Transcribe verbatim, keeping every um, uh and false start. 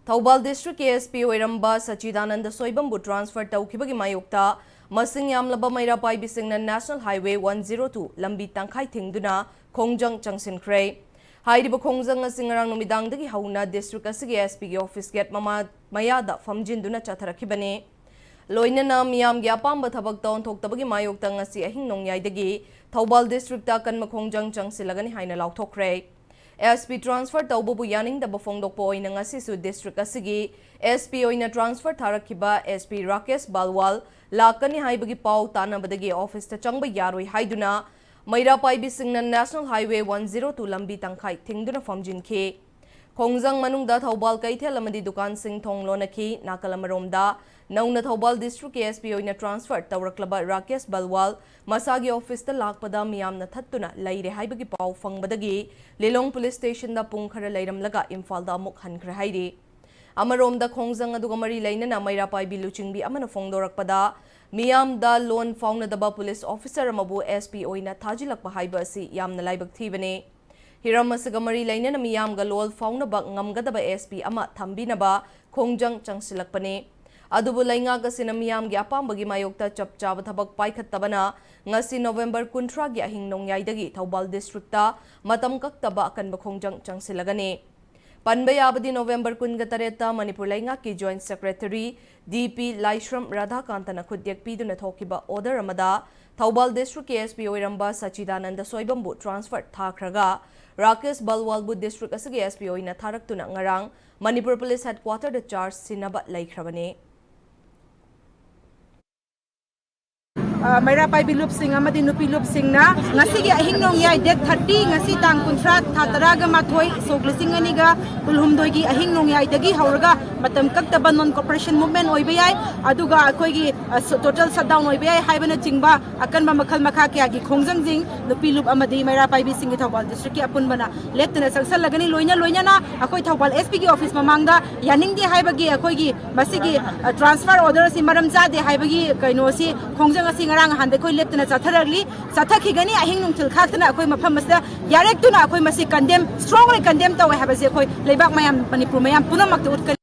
ꯊꯧꯕꯥꯜ ꯗꯤꯁꯇ꯭ꯔꯤꯛꯀꯤ S P ꯑꯣꯏꯔꯝꯕ ꯁꯆꯤꯗꯥꯅꯟꯗ ꯁꯣꯏꯕꯝꯕꯨ transfer ꯇꯧꯈꯤꯕꯒꯤ ꯃꯥꯌꯣꯛꯇ ꯃꯁꯤꯡ ꯌꯥꯝꯂꯕ ꯃꯩꯔꯥ ꯄꯥꯏꯕꯤꯁꯤꯡꯅ national highway one zero two ꯂꯝꯕꯤ ꯇꯪꯈꯥꯏ ꯊꯤꯡꯗꯨꯅ ꯈꯣꯡꯖꯪ ꯆꯪꯁꯤꯟꯈ꯭ꯔꯦ꯫ ꯍꯥꯏꯔꯤꯕ ꯈꯣꯡꯖꯪ ꯑꯁꯤ ꯉꯔꯥꯡ ꯅꯨꯃꯤꯗꯥꯡꯗꯒꯤ ꯍꯧꯅ ꯗꯤꯁꯇ꯭ꯔꯤꯛ ꯑꯁꯤꯒꯤ ꯑꯦꯁ ꯄꯤꯒꯤ ꯑꯣꯐꯤꯁ ꯒꯦꯠ ꯃꯃꯥ-, ꯃꯌꯥꯗ ꯐꯝꯖꯤꯟꯗꯨꯅ ꯆꯠꯊꯔꯛꯈꯤꯕꯅꯤ꯫ ꯂꯣꯏꯅꯅ ꯃꯤꯌꯥꯝꯒꯤ ꯑꯄꯥꯝꯕ ꯊꯕꯛꯇ ꯑꯣꯟꯊꯣꯛꯇꯕꯒꯤ ꯃꯥꯌꯣꯛꯇ ꯉꯁꯤ ꯑꯍꯤꯡ ꯅꯣꯡꯌꯥꯏꯗꯒꯤ ꯊꯧꯕꯥꯜ ꯗꯤꯁꯇ꯭ꯔꯤꯛꯇ ꯑꯀꯟꯕ ꯈꯣꯡꯖꯪ ꯆꯪꯁꯤꯜꯂꯒꯅꯤ ꯍꯥꯏꯅ ꯂꯥꯎꯊꯣꯛꯈ꯭ꯔꯦ꯫ ꯑꯦꯁ ꯄꯤ ꯇ꯭ꯔꯥꯟꯁꯐꯔ ꯇꯧꯕꯕꯨ ꯌꯥꯅꯤꯡꯗꯕ ꯐꯣꯡꯗꯣꯛꯄ ꯑꯣꯏꯅ ꯉꯁꯤꯁꯨ ꯗꯤꯁꯇ꯭ꯔꯤꯛ ꯑꯁꯤꯒꯤ ꯑꯦꯁ ꯄꯤ ꯑꯣꯏꯅ ꯇ꯭ꯔꯥꯟꯁꯐꯔ ꯊꯥꯔꯛꯈꯤꯕ ꯑꯦꯁ ꯄꯤ ꯔꯥꯀꯦꯁ ꯕꯥꯜꯋꯥꯜ ꯂꯥꯛꯀꯅꯤ ꯍꯥꯏꯕꯒꯤ ꯄꯥꯎ ꯇꯥꯟꯅꯕꯗꯒꯤ ꯑꯣꯐꯤꯁꯇ ꯆꯪꯕ ꯌꯥꯔꯣꯏ ꯍꯥꯏꯗꯨꯅ ꯃꯩꯔꯥ ꯄꯥꯏꯕꯤꯁꯤꯡꯅ national highway one zero two ꯂꯝꯕꯤ ꯇꯪꯈꯥꯏ ꯊꯤꯡꯗꯨꯅ ꯐꯝꯖꯤꯟꯈꯤ꯫ ꯈꯣꯡꯖꯪ ꯃꯅꯨꯡꯗ ꯊꯧꯕꯥꯜ ꯀꯩꯊꯦꯜ ꯑꯃꯗꯤ ꯗꯨꯀꯥꯟꯁꯤꯡ ꯊꯣꯡ ꯂꯣꯟꯅꯈꯤ꯫ ꯅꯥꯀꯜ ꯑꯃꯔꯣꯝꯗ ꯅꯧꯅ ꯊꯧꯕꯥꯜ ꯗꯤꯁꯇ꯭ꯔꯤꯛꯀꯤ ꯑꯦꯁ ꯄꯤ ꯑꯣꯏꯅ ꯇ꯭ꯔꯥꯟꯁꯐꯔ ꯇꯧꯔꯛꯂꯕ ꯔꯥꯀꯦꯁ ꯕꯜꯋꯥꯜ ꯃꯁꯥꯒꯤ ꯑꯣꯐꯤꯁꯇ ꯂꯥꯛꯄꯗ ꯃꯤꯌꯥꯝꯅ ꯊꯠꯇꯨꯅ ꯂꯩꯔꯦ ꯍꯥꯏꯕꯒꯤ ꯄꯥꯎ ꯐꯪꯕꯗꯒꯤ ꯂꯤꯂꯣꯡ ꯄꯨꯂꯤꯁ ꯁ꯭ꯇꯦꯁꯟꯗ ꯄꯨꯡ ꯈꯔ ꯂꯩꯔꯝꯂꯒ ꯏꯝꯐꯥꯜꯗ ꯑꯃꯨꯛ ꯍꯟꯈ꯭ꯔꯦ ꯍꯥꯏꯔꯤ꯫ ꯑꯃꯔꯣꯝꯗ ꯈꯣꯡꯖꯪ ꯑꯗꯨꯒ ꯃꯔꯤ ꯂꯩꯅꯅ ꯃꯩꯔꯥ ꯄꯥꯏꯕꯤ ꯂꯨꯆꯤꯡꯕꯤ ꯑꯃꯅ ꯐꯣꯡꯗꯣꯔꯛꯄꯗ ꯃꯤꯌꯥꯝꯗ ꯂꯣꯟ ꯐꯥꯎꯅꯗꯕ ꯄꯨꯂꯤꯁ ꯑꯣꯐꯤꯁꯔ ꯑꯃꯕꯨ ꯑꯦꯁ ꯄꯤ ꯑꯣꯏꯅ ꯊꯥꯖꯤꯜꯂꯛꯄ ꯍꯥꯏꯕ ꯑꯁꯤ ꯌꯥꯝꯅ ꯂꯥꯏꯕꯛ ꯊꯤꯕꯅꯤ꯫ ꯍꯤꯔꯝ ꯑꯁꯤꯒ ꯃꯔꯤ ꯂꯩꯅꯅ ꯃꯤꯌꯥꯝꯒ ꯂꯣꯜ ꯐꯥꯎꯅꯕ ꯉꯝꯒꯗꯕ ꯑꯦꯁ ꯄꯤ ꯑꯃ ꯊꯝꯕꯤꯅꯕ ꯈꯣꯡꯖꯪ ꯆꯪꯁꯤꯜꯂꯛꯄꯅꯤ꯫ ꯑꯗꯨꯕꯨ ꯂꯩꯉꯥꯛ ꯑꯁꯤꯅ ꯃꯤꯌꯥꯝꯒꯤ ꯑꯄꯥꯝꯕꯒꯤ ꯃꯥꯌꯣꯛꯇ ꯆꯞ ꯆꯥꯕ ꯊꯕꯛ ꯄꯥꯏꯈꯠꯇꯕꯅ ꯉꯁꯤ ꯅꯣꯕꯦꯝꯕꯔ ꯀꯨꯟꯊ꯭ꯔꯥꯒꯤ ꯑꯍꯤꯡ ꯅꯣꯡꯌꯥꯏꯗꯒꯤ ꯊꯧꯕꯥꯜ ꯗꯤꯁꯇ꯭ꯔꯤꯛꯇ ꯃꯇꯝ ꯀꯛꯇꯕ ꯑꯀꯟꯕ ꯈꯣꯡꯖꯪ ꯆꯪꯁꯤꯜꯂꯒꯅꯤ꯫ ꯄꯟꯕ ꯌꯥꯕꯗꯤ ꯅꯣꯕꯦꯝꯕꯔ ꯀꯨꯟꯒ ꯇꯔꯦꯠꯇ ꯃꯅꯤꯄꯨꯔ ꯂꯩꯉꯥꯛꯀꯤ ꯖꯣꯏꯟꯠ ꯁꯦꯀ꯭ꯔꯦꯇꯔꯤ ꯗꯤ ꯄꯤ ꯂꯥꯏꯁ꯭ꯔꯝ ꯔꯥꯙꯥꯀꯥꯟꯇꯅ ꯈꯨꯠꯌꯦꯛ ꯄꯤꯗꯨꯅ ꯊꯣꯛꯈꯤꯕ ꯑꯣꯔꯗꯔ ꯑꯃꯗ ꯊꯧꯕꯥꯜ ꯗꯤꯁꯇ꯭ꯔꯤꯛꯀꯤ ꯑꯦꯁ ꯄꯤ ꯑꯣꯏꯔꯝꯕ ꯁꯆꯤꯗꯥꯅꯟꯗ ꯁꯣꯏꯕꯝꯕꯨ ꯇ꯭ꯔꯥꯟꯁꯐꯔ ꯊꯥꯈ꯭ꯔꯒ ꯔꯥꯀꯦꯁ ꯕꯜꯋꯥꯜꯕꯨ ꯗꯤꯁꯇ꯭ꯔꯤꯛ ꯑꯁꯤꯒꯤ ꯑꯦꯁ ꯄꯤ ꯑꯣꯏꯅ ꯊꯥꯔꯛꯇꯨꯅ ꯉꯔꯥꯡ ꯃꯅꯤꯄꯨꯔ ꯄꯨꯂꯤꯁ ꯍꯦꯗꯀ꯭ꯋꯥꯇꯔꯗ ꯆꯥꯔꯖ ꯁꯤꯟꯅꯕ ꯂꯩꯈ꯭ꯔꯕꯅꯤ꯫ ꯑ, ꯃꯩꯔꯥ ꯄꯥꯏꯕꯤ ꯂꯨꯞꯁꯤꯡ ꯑꯃꯗꯤ ꯅꯨꯄꯤ ꯂꯨꯞꯁꯤꯡꯅ ꯉꯁꯤꯒꯤ ꯑꯍꯤꯡ ꯅꯣꯡꯌꯥꯏ, ꯗꯦꯠ ꯊꯥꯔꯇꯤ, ꯉꯁꯤ ꯇꯥꯡ ꯀꯨꯟꯊ꯭ꯔꯥ, ꯊꯥ ꯇꯔꯥꯒ ꯃꯥꯊꯣꯏ, ꯁꯣꯛ ꯂꯤꯁꯤꯡ ꯑꯅꯤꯒ ꯀꯨꯟꯍꯨꯝꯗꯣꯏꯒꯤ ꯑꯍꯤꯡ ꯅꯣꯡꯌꯥꯏꯗꯒꯤ ꯍꯧꯔꯒ ꯃꯇꯝ ꯀꯛꯇꯕ ꯅꯣꯟ ꯀꯣꯑꯣꯄꯔꯦꯁꯟ ꯃꯨꯚꯃꯦꯟ ꯑꯣꯏꯕ ꯌꯥꯏ, ꯑꯗꯨꯒ ꯑꯩꯈꯣꯏꯒꯤ, ꯑ, ꯁ-, ꯇꯣꯇꯦꯜ ꯁꯠꯗꯥꯎꯟ ꯑꯣꯏꯕ ꯌꯥꯏ ꯍꯥꯏꯕꯅꯆꯤꯡꯕ ꯑꯀꯟꯕ ꯃꯈꯜ ꯃꯈꯥ ꯀꯌꯥꯒꯤ ꯈꯣꯡꯖꯪꯁꯤꯡ ꯅꯨꯄꯤ ꯂꯨꯞ ꯑꯃꯗꯤ ꯃꯩꯔꯥ ꯄꯥꯏꯕꯤꯁꯤꯡꯒꯤ ꯊꯧꯕꯥꯜ ꯗꯤꯁꯇ꯭ꯔꯤꯛꯀꯤ ꯑꯄꯨꯟꯕꯅ ꯂꯦꯞꯇꯅ ꯆꯪꯁꯜꯂꯒꯅꯤ꯫ ꯂꯣꯏꯅ ꯂꯣꯏꯅꯅ ꯑꯩꯈꯣꯏ ꯊꯧꯕꯥꯜ ꯑꯦꯁ ꯄꯤꯒꯤ ꯑꯣꯐꯤꯁ ꯃꯃꯥꯡꯗ ꯌꯥꯅꯤꯡꯗꯦ ꯍꯥꯏꯕꯒꯤ ꯑꯩꯈꯣꯏꯒꯤ ꯃꯁꯤꯒꯤ, ꯑ, ꯇ꯭ꯔꯥꯟꯁꯐꯔ ꯑꯣꯔꯗꯔ ꯑꯁꯤ ꯃꯔꯝ ꯆꯥꯗꯦ ꯍꯥꯏꯕꯒꯤ ꯀꯩꯅꯣꯁꯤ, ꯈꯣꯡꯖꯪ ꯑꯁꯤ ꯉꯔꯥꯡ ꯅꯍꯥꯟꯗ ꯑꯩꯈꯣꯏ ꯂꯦꯞꯇꯅ ꯆꯠꯊꯔꯛꯂꯤ, ꯆꯠꯊꯈꯤꯒꯅꯤ꯫ ꯑꯍꯤꯡ ꯅꯨꯡꯊꯤꯜ ꯈꯥꯛꯇꯅ ꯑꯩꯈꯣꯏ ꯃꯐꯝ ꯑꯁꯤꯗ ꯌꯥꯔꯦꯛꯇꯨꯅ ꯑꯩꯈꯣꯏ ꯃꯁꯤ ꯀꯟꯗꯦꯝ, ꯁ꯭ꯇꯔꯣꯡꯂꯤ ꯀꯟꯗꯦꯝ ꯇꯧꯋꯦ ꯍꯥꯏꯕꯁꯤ ꯑꯩꯈꯣꯏ ꯂꯩꯕꯥꯛ ꯃꯌꯥꯝ, ꯃꯅꯤꯄꯨꯔ ꯃꯌꯥꯝ ꯄꯨꯝꯅꯃꯛꯇ ꯎꯠꯀꯅꯤ꯫